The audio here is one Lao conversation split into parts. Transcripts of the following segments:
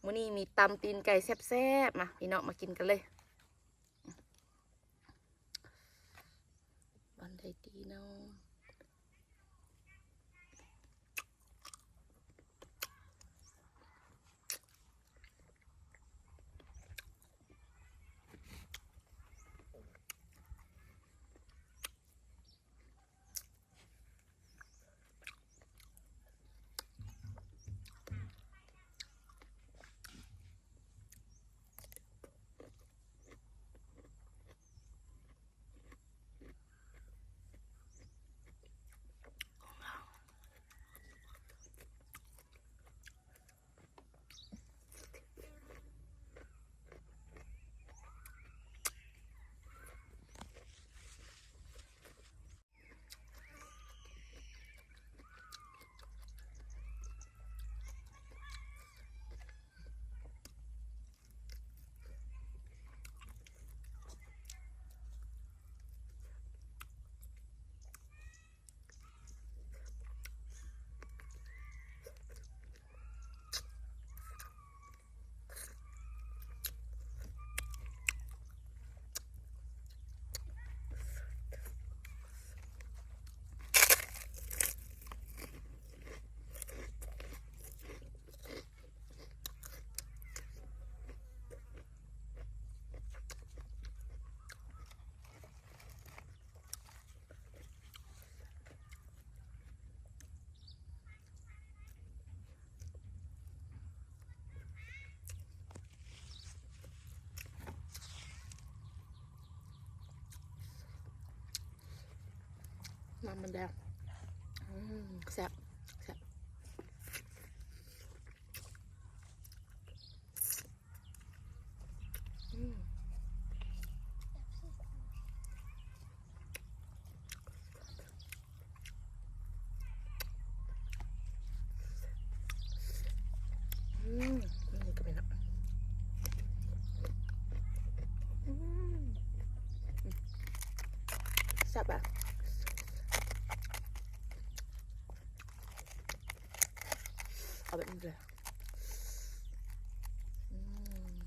ມື້ນີ້ມີຕຳຕີນໄກ່ແຊບໆ ມາ ພີ່ນ້ອງມາກິນກັນເລີຍ. ອັນໃດດີເນາະ? ນ້ຳມັນແດງ ອືມ ແຊບ ແຊບ. ອືມ ອືມ ນີ້ກໍເປັນ ອືມ ແຊບ ເອົາແບບນີ້ເລີຍ. ອືມ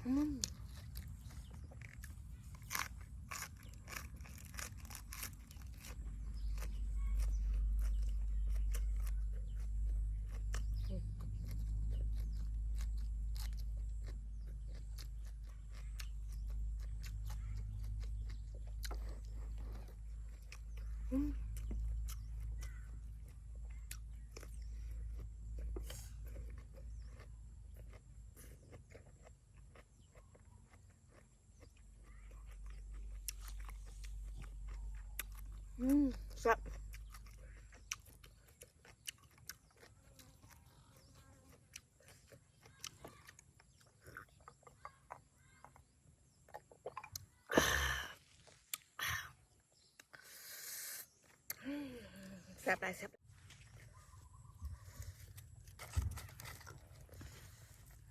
ອືມ ອືມ ອືມ ແຊບ. ແຊບຫຼາຍ ແຊບ.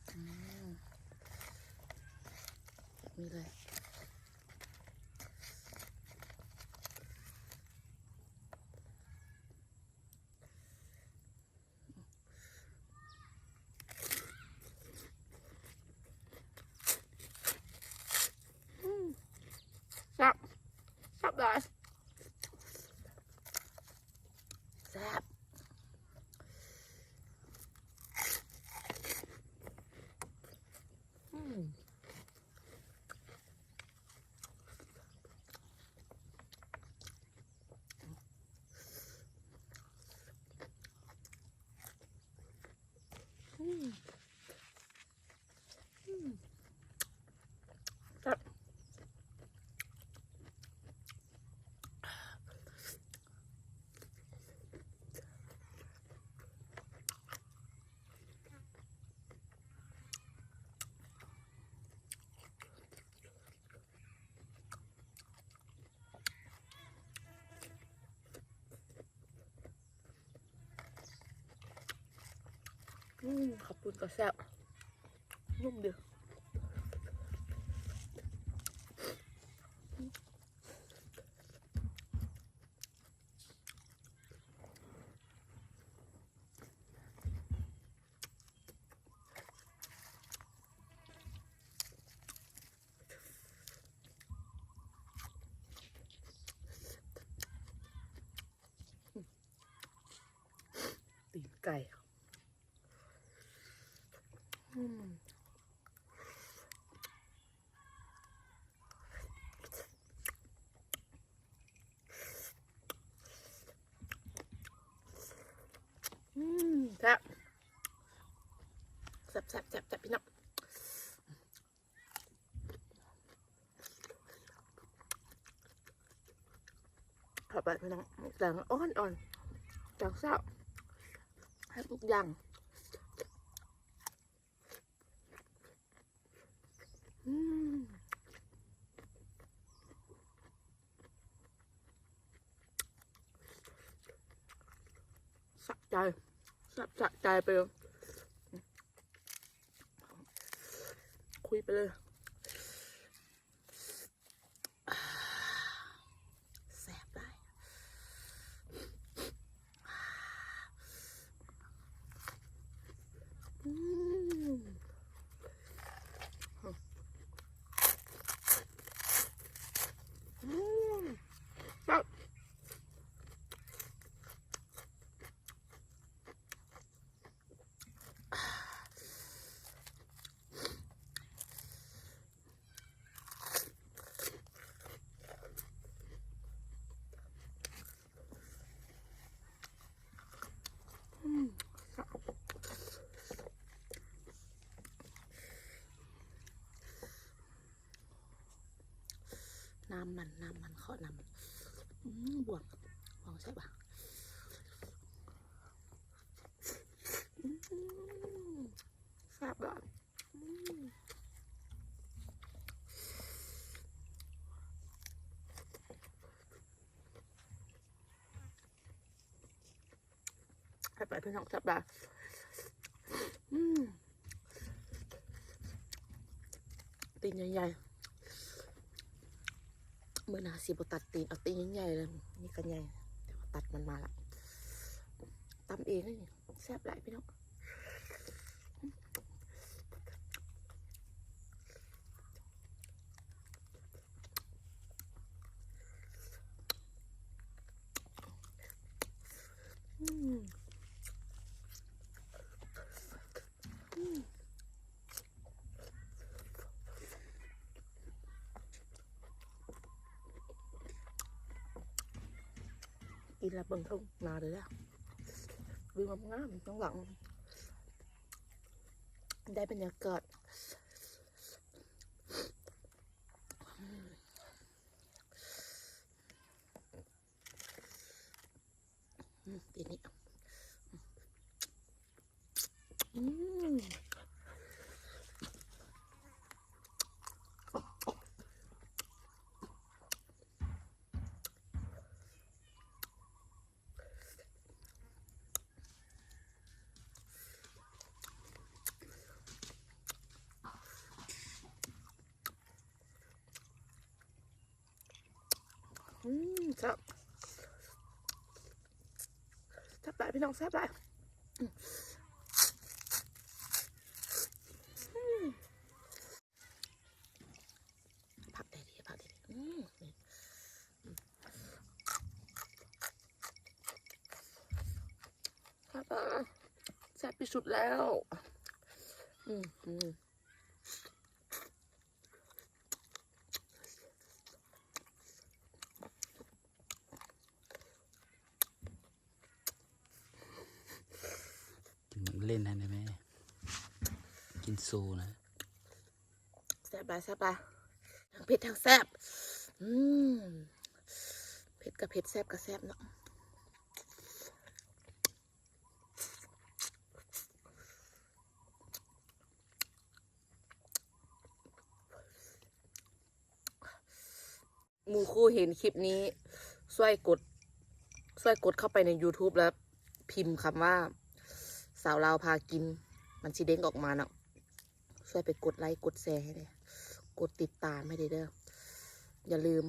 ອືມ ນີ້ເລີຍ. ອືມ ແຊບ ແຊບຫຼາຍ ແຊບ. ອືມ ອືມ ອືມ ແຊບ. ອືມ ເຂົ້າປຸ້ນກໍແຊບ. ນຸ່ມເດີ້. ຕີນໄກ່ ອືມ ອືມ ແຊບ ແຊບໆໆໆ ພີ່ນ້ອງ. ເຂົ້າໄປພີ່ນ້ອງ ແກງອ່ອນໆ ແກງເຊົ້າ ແຊບທຸກຢ່າງ. ອືມ ສະໃຈ ແຊບສະໃຈໄປເລີຍ ຄຸຍໄປເລີຍ. ແຊບຫຼາຍ ອືມ ອືມ ແຊບ. ນ້ຳມັນ ນ້ຳມັນ ຂໍນ້ຳມັນ ອືມ ບວງ ບວງແຊບຫວາ ອືມ ແຊບຫຼາຍ ອືມ ແຊບຫຼາຍ ພີ່ນ້ອງ ແຊບຫຼາຍ ອືມ ຕີນໃຫຍ່ໆ ມື້ໜ້າຊິບໍ່ຕັດຕີນ ເອົາຕີນໃຫຍ່ໆເລີຍ ນີ້ກໍໃຫຍ່ ແຕ່ວ່າຕັດມັນມາລະ ຕຳເອງເລີຍນີ້ ແຊບຫຼາຍ ພີ່ນ້ອງ. ອືມ ອືມ ກິນແລ້ວເບິ່ງທົ່ງນາເດີ້ ວິວງາມໆ ຂ້າງຫຼັງ ໄດ້ບັນຍາກາດ ອືມ ທີນີ້ ອືມ ອືມ ແຊບ ແຊບຫຼາຍ ພີ່ນ້ອງ ແຊບຫຼາຍ ອືມ ອືມ ຜັກໄດ້ດີ ຜັກໄດ້ດີ ອືມ ແຊບທີ່ສຸດແລ້ວ ອືມ ອືມ. ກິນເຫຼັ້ນໃຫ້ແດ່ແມ່ ກິນໂຊນະ ແຊບຫຼາຍ ແຊບຫຼາຍ ທັງເຜັດທັງແຊບ ອືມ ເຜັດກໍເຜັດ ແຊບກໍແຊບເນາະ. ໝູ່ຄູ່ເຫັນຄລິບນີ້ ຊ່ວຍກົດ ຊ່ວຍກົດເຂົ້າໄປໃນຢູທູບ ແລ້ວພິມຄຳວ່າ ສາວລາວພາກິນ ມັນຊິເດ້ງອອກມາເນາະ. ຊ່ວຍໄປກົດໄລກົດແຊໃຫ້ແດ່ ກົດຕິດຕາມໃຫ້ແດ່ເດີ. ຢ່າລືມ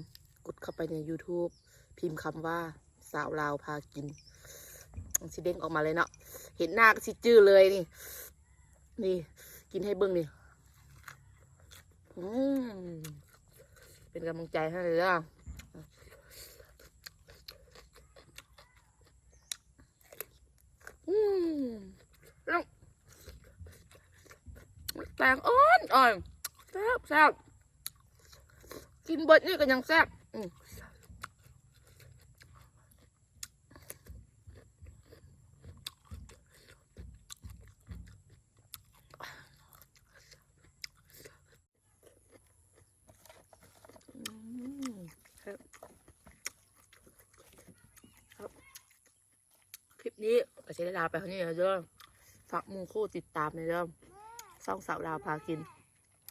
ກົດເຂົ້າໄປໃນ YouTube ພິມຄຳວ່າ ສາວລາວພາກິນ ມັນຊິເດ້ງອອກມາເລີຍເນາະ ເຫັນໜ້າກໍຊິຈື່ເລີຍນີ້. ນີ້ ກິນໃຫ້ເບິ່ງນີ້ ອືມ ເປັນກຳລັງໃຈໃຫ້ເດີເດີ. ອືມ ແປ້ງອ່ອນໆ ແຊບໆ ກິນເບິດນີ້ກໍຍັງແຊບ. ອືມ ອືມ ແຊບ ຄລິບນີ້ກໍຊິໄດ້ລາໄປເທົ່ານີ້ແລ້ວເດີ. ຝາກໝູ່ຄູ່ຕິດຕາມແດ່ເດີ ຊ່ອງສາວລາວພາກິນ.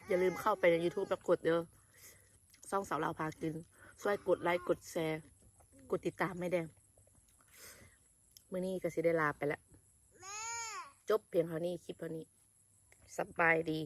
ຢ່າລືມເຂົ້າໄປໃນ YouTube ແລ້ວກົດເດີ ຊ່ອງສາວລາວພາກິນ. ຊ່ວຍກົດໄລ ກົດແຊ ກົດຕິດຕາມໃຫ້ແດ່. ມື້ນີ້ກໍຊິໄດ້ລາໄປແລ້ວ ຈົບພຽງເທົ່ານີ້ ຄລິບເທົ່ານີ້. ສະບາຍດີ.